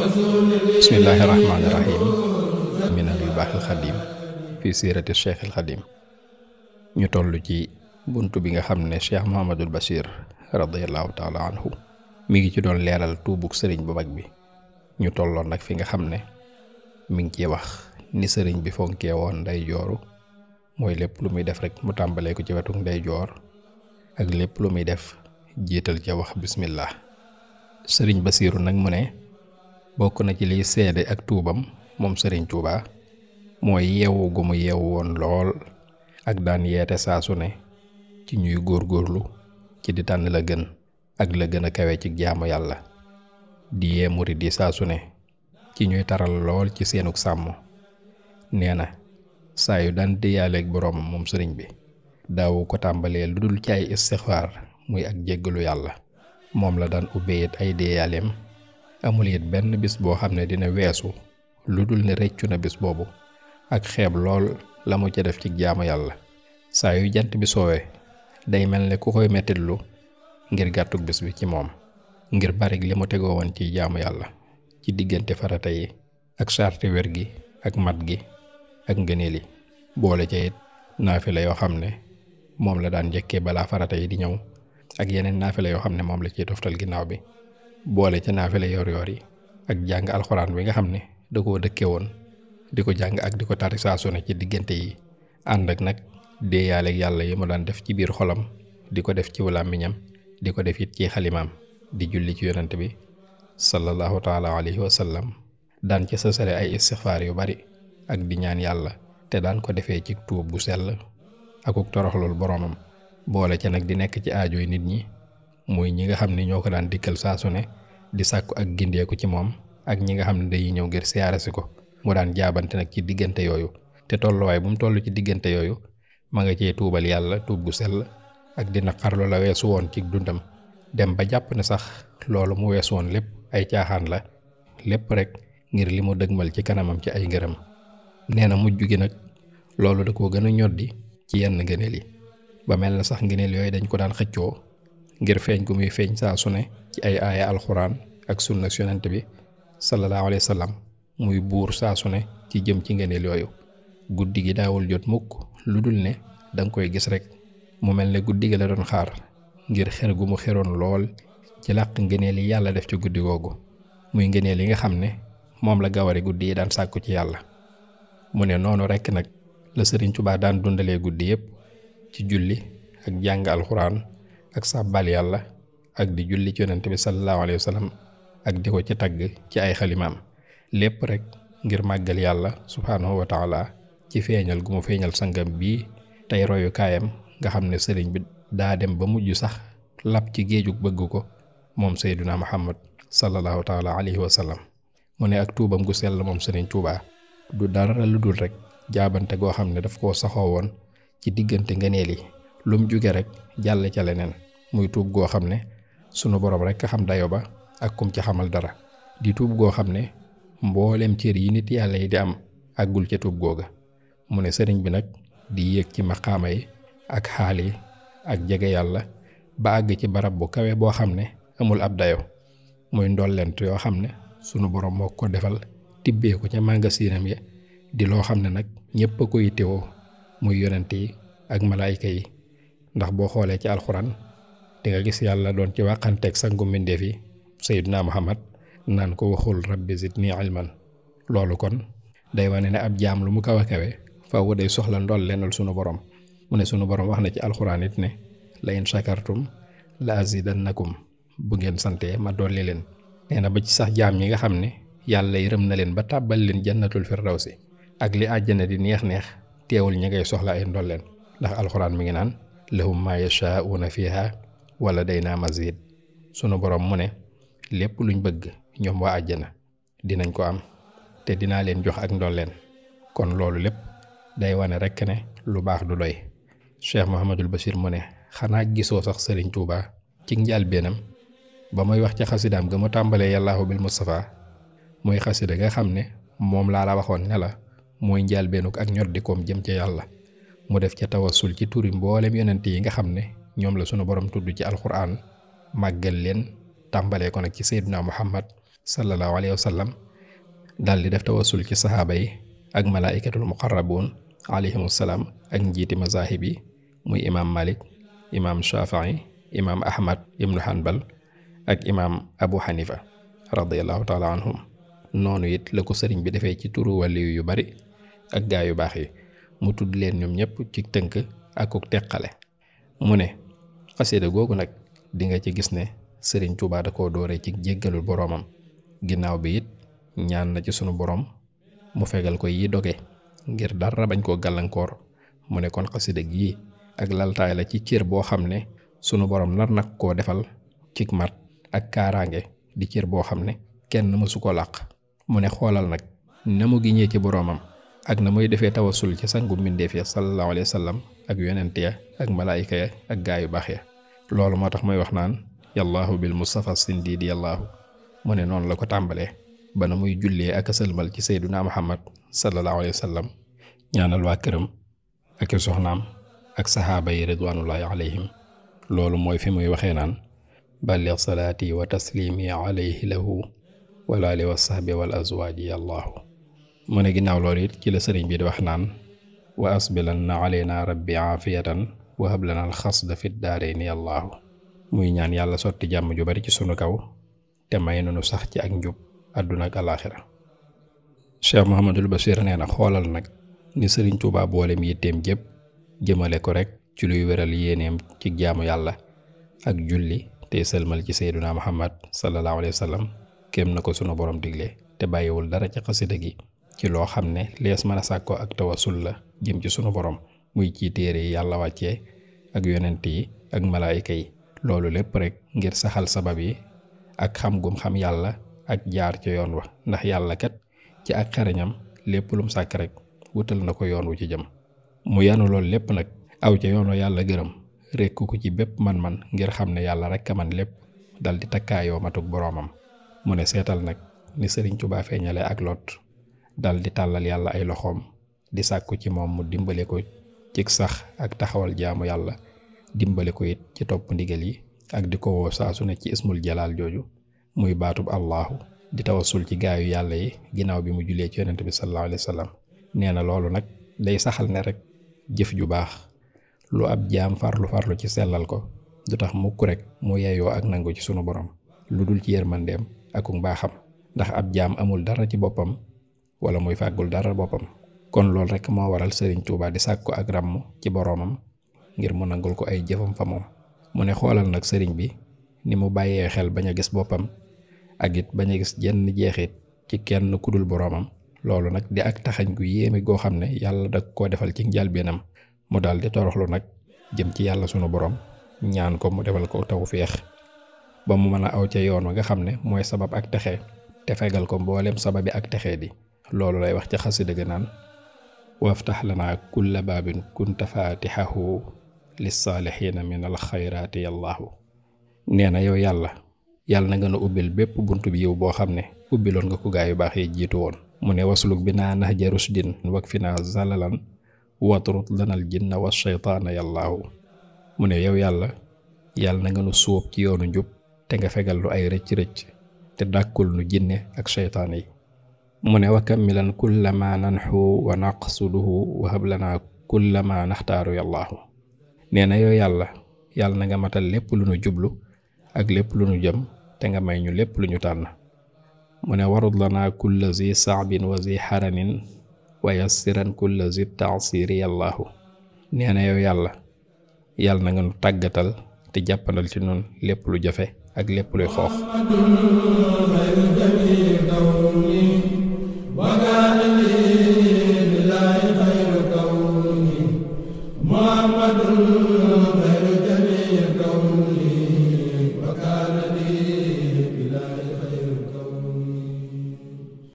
bismillahi rahmaani rahim minal baaxil xadim fi siirati cheikhil xadim. ñu toll ci bunt bi nga xam ne cheikh Muhammadul Bachir radiallahu taala anhu mi ngi ci doon leeral tuubug sëriñ bu mag bi. ñu tolloon nag fi nga xam ne mi ngi ciy wax ni sëriñ bi fonkee woon nday jooru, mooy lépp lu muy def rek mu tàmbalee ko ci wetu nday joor, ak lépp lu muy def jiital ca wax bismillah. sëriñ Basiiru nag mu ne bokk na ci liy seede ak tuubam moom sëriñ Tuubaa mooy yeewu gu mu yeewu woon lool ak daan yeete saa su ne ci ñuy góorgóorlu ci di tànn la gën ak la gën a kawe ci jaamu yàlla, di yee murid yi saa su ne ci ñuy taral lool ci seenug sàmm. nee na saa yu daan déyaaleeg boroomam moom sëriñ bi daawu ko tàmbalee lu dul ci ay istixfaar muy ak jéggalu yàlla. moom la daan ubbee it ay déyaaleem. amul it benn bis boo xam ne dina weesu lu dul ne rëccu na bis boobu ak xeeb lool la mu ca def ci jaamu yàlla. saa yu jant bi soowee day mel ne ku koy mettitlu ngir gàttug bis bi ci moom, ngir barig li mu tegoo woon ci jaamu yàlla ci diggante farata yi ak sarti wér gi ak mat gi ak ngëneel yi. boole ca it naafila yoo xam ne moom la daan njëkkee balaa farata yi di ñëw, ak yeneen naafila yoo xam ne moom la ciy toftal ginnaaw bi. boole ca naafila yor yi ak jàng alxuraan bi nga xam ne da koo dëkke woon di ko jàng ak di ko tari saa su ne ci diggante yi, ànd ak nag déeyaaleeg yàlla yi mu daan def ci biir xolam, di ko def ci làmmiñam, di ko def it ci xalimaam, di julli ci yonent bi sallallahu taala alayhi wa sallam. daan ci sësale ay istixfaar yu bari ak di ñaan yàlla, te daan ko defee ci tuub gu sell akuk toroxlul boroomam. boole ca nag di nekk ci aajoy nit ñi, muy ñi nga xam ne ñoo ko daan dikkal saa su ne di sàkku ak gindeeku ci moom, ak ñi nga xam ne day ñëw ngir siyaare si ko. mu daan jaabante nag ci diggante yooyu, te tolluwaay bu mu toll ci diggante yooyu ma nga cee tuubal yàlla tuub gu sell ak di naqarlu la weesu woon ci dundam, dem ba jàpp ne sax loolu mu weesu woon lépp ay caaxaan la, lépp rek ngir li mu dëgmal ci kanamam ci ay ngërëm. nee na mujj gi nag loolu da koo gën a ñoddi ci yenn ngëneel yi, ba mel na sax ngëneel yooyu dañ ko daan xëccoo ngir feeñ gu muy feeñ saa su ne ci ay aaya alxuraan ak sunna yonent bi sallallahu alayhi wa sallam, muy buur saa su ne ci jëm ci ngëneel yooyu. guddi gi daawul jot mukk lu dul ne danga koy gis rek mu mel ne guddi gi la doon xaar, ngir xer gu mu xeroon lool ci làq ngëneel yi yàlla def ci guddi googu, muy ngëneel yi nga xam ne moom la gawari guddi yi daan sàkku ci yàlla. mu ne noonu rekk nag la sëriñ Tuubaa daan dundalee guddi yépp ci julli ak jàng alxuraan ak sàbbal yàlla ak di julli ci yonent bi sallallahu alayhi wa sallam ak di ko ci tagg ci ay xalimaam, lépp rek ngir màggal yàlla subhaanahu wa taala ci feeñal gu mu feeñal sangam bii tey royukaayam, nga xam ne sëriñ bi daa dem ba mujj sax lab ci géejug bëgg ko moom Seydina Muhammad sallallahu taala alayhi wa sallam. mu ne ak tuubam gu sell moom sëriñ Tuubaa du dara lu dul rek jaabante goo xam ne daf koo saxoo woon ci diggante ngëneel yi, lu mu jóge rek jàll ca leneen, muy tuub goo xam ne sunu borom rek a xam dayo ba ak kum ci xamal dara, di tuub goo xam ne mboolem cër yi nit yàlla yi di am àggul ca tuub googa. mu ne sëriñ bi nag di yéeg ci maqaama yi ak xaal yi ak jege yàlla ba àgg ci barab bu kawe boo xam ne amul ab dayo, muy ndollent yoo xam ne sunu borom moo ko defal tibbee ko ca màngasinam yi, di loo xam ne nag ñépp a koy teewoo, muy yonent yi ak malaayka yi. ndax boo xoolee ci alxuraan di nga gis yàlla doon ci wàqanteeg sangu mbindeef yi Seydina Muhammad naan ko waxul rabbi zidni ilman. loolu kon day wane ne ab jaam lu mu kawe kawe faaw day soxla ndool lennal sunu borom. mu ne sunu borom wax na ci alxuraan it ne la in shakartum la azidannakum, bu ngeen santee ma dolli leen. nee na ba ci sax jaam ñi nga xam ne yàlla yërëm na leen ba tàbbal leen jannatul firdawsi ak li àjjana di neex neex, teewul ñi ngay soxla ay ndolleen, ndax alxuraan mi ngi naan lahum ma yashaa'una fiha wa ladaynaa mazid. sunu borom mu ne lépp luñ bëgg ñoom waa àjjana dinañ ko am, te dinaa leen jox ak ndolleen. kon loolu lépp day wane rekk ne lu baax du doy. Cheikh Muhammadul Bachir mu ne xanaa gisoo sax sëriñ Tuubaa ci njàlbéenam ba muy wax ca xasidaam ga mu tàmbalee yàllaahu bil Mustafa, muy xasida nga xam ne moom laa la waxoon ne la mooy njàlbeenuk ak ñor dikoom jëm ca yàlla. mu def ca tawassul ci turi mboolem yonent yi nga xam ne ñoom la sunu borom tudd ci alxuraan, màggal leen tàmbalee ko nag ci Seydina Muhammad sallallahu alayhi wa sallam daal di def tawassul ci saxaaba yi ak malaa'ikatul muqarrabuun alayhimu salaam ak njiiti mazahib yi muy imaam Malik imaam Shafii imaam Ahmad ibnu Hanbal ak imaam Abu Hanifa radiyallahu taala anhum. noonu it la ko sëriñ bi defee ci turu waliyu yu bari ak gaa yu baax yi mu tudd leen ñoom ñëpp ci tënk ak ku teqale. mu ne xasida googu nag di nga ci gis ne sëriñ Tuubaa da koo dooree ci jéggalul boroomam, ginnaaw bi it ñaan na ci sunu borom mu fegal ko yi doge ngir dara bañ koo gàllankoor. mu ne kon xasida gii ak laltaay la ci cër boo xam ne sunu borom nar nag koo defal ci mat ak kaaraange, di cër boo xam ne kenn mësu ko làq. mu ne xoolal nag na mu giñee ci boroomam ak na muy defee tawasul ci sangu mbindeef ya sallallahu alayhi wa sallam ak yonent ya ak malaayika ya ak gaa yu baax ya. loolu moo tax muy wax naan yallaahu bil mustafa sindiidi yallaahu. mu ne noonu la ko tàmbalee ba na muy jullee ak a sëlmal ci sayduna muhammad sallallahu alayhi wa sallam, ñaanal waa këram ak i soxnaam ak saxaaba yi ridwanullahi alayhim. loolu mooy fi muy waxee naan balligh salaati wa taslimi alayhi lahu wal aali wa sahbi wal azwaaji yallaahu. mu ne ginnaaw loolu it ci la sëriñ bi di wax naan wa asbilanna alayna rabbi aafiyatan wa hablana alxasda fi daarayni yallaahu. muy ñaan yàlla sotti jàmm ju bari ci sunu kaw te may nunu sax ci ak njub àdduna ak alaaxira. Cheikh Mouhamadul Bachir nee na xoolal nag ni sëriñ Tuubaa boolem yitteem jépp jëmale ko rek ci luy wéral yéeneem ci jaamu yàlla ak julli te sëlmal ci sayduna muhammad sallallahu alayhi wa sallam kéem na ko sunu borom digle, te bàyyiwul dara ci xasida gi ci loo xam ne lees mën a sàkkoo ak tawasul la jëm ci sunu borom, muy ci téere yi yàlla wàccee ak yonent yi ak malaayika yi. loolu lépp rek ngir saxal sabab yi ak xam gum xam yàlla ak jaar ci yoon wa, ndax yàlla kat ci ak xarañam lépp lum sàkk rek wutal na ko yoon wu ci jëm. mu yanu loolu lépp nag aw ca yoon wa yàlla gërëm, rekk ko ci bépp man-man ngir xam ne yàlla rek a man lépp, dal di takkaayoo matuk boroomam. mu ne seetal nag ni sëriñ Tuubaa feeñale ak lot, dal di tàllal yàlla ay loxoom di sàkku ci moom mu dimbale ko ci sax ak taxawal jaamu yàlla, dimbale ko it ci topp ndigal yi ak di ko woo saa su ne ci ismul jalaal jooju muy baatub allahu, di tawasul ci gaayu yàlla yi ginnaaw bi mu julee ci yonent bi sallallahu alayhi wa sallam. nee na loolu nag day saxal ne rek jëf ju baax lu ab jaam farlu ci sellal ko du tax mukk rek mu yeyoo ak nangu ci sunu borom lu dul ci yërmandeem ak mbaaxam, ndax ab jaam amul dara ci boppam wala muy fàggul dara boppam. kon loolu rek moo waral sëriñ Tuubaa di sàkku ak ràmm ci boroomam ngir mu nangul ko ay jëfam fa moom. mu ne xoolal nag sëriñ bi ni mu bàyyee xel bañ a gis boppam ak it bañ a gis jenn jeexit ci kenn ku dul boroomam. loolu nag di ak taxañ gu yéeme goo xam ne yàlla da koo defal ci njëlbéenam. mu daal di toroxlu nag jëm ci yàlla sunu borom ñaan ko mu defal ko tawféex ba mu mën a aw ca yoon wa nga xam ne mooy sabab ak texe, te fegal ko mboolem sababi ak texe di. loolu lay wax ci xasida ga naan waftax lanaa kulla baabin kunta faatixahu lissaalixiina min alxayraati yallaahu. nee na yow yàlla na nga nu ubbil bépp bunt bi yiw boo xam ne ubbiloon nga ko gaa yu baax yi jiitu woon. mu ne wasluk bi naa nahja rushdin wak fi naa zalalan watrut lanal jinna wa shaytaana yallaahu. mu ne yow yàlla na nga nu sóob ci yoonu njub te nga fegal nu ay rëcc-rëcc te dàkkul nu jinne ak shaytaan yi. mu ne wa kammilan kullama nanxu wa naqsuduhu wa hablana kullama naxtaaru yallaahu. nee na yow yàlla na nga matal lépp lu nu jublu ak lépp lu nu jëm te nga may ñu lépp lu ñu tànn. mu ne warud lana kulla zi saabin wa zi xaranin wa yassiran kulla zi taasiri yallaahu. nee na yow yàlla na nga nu tàggatal te jàppandal ci nun lépp lu jafe ak lépp luy xoox.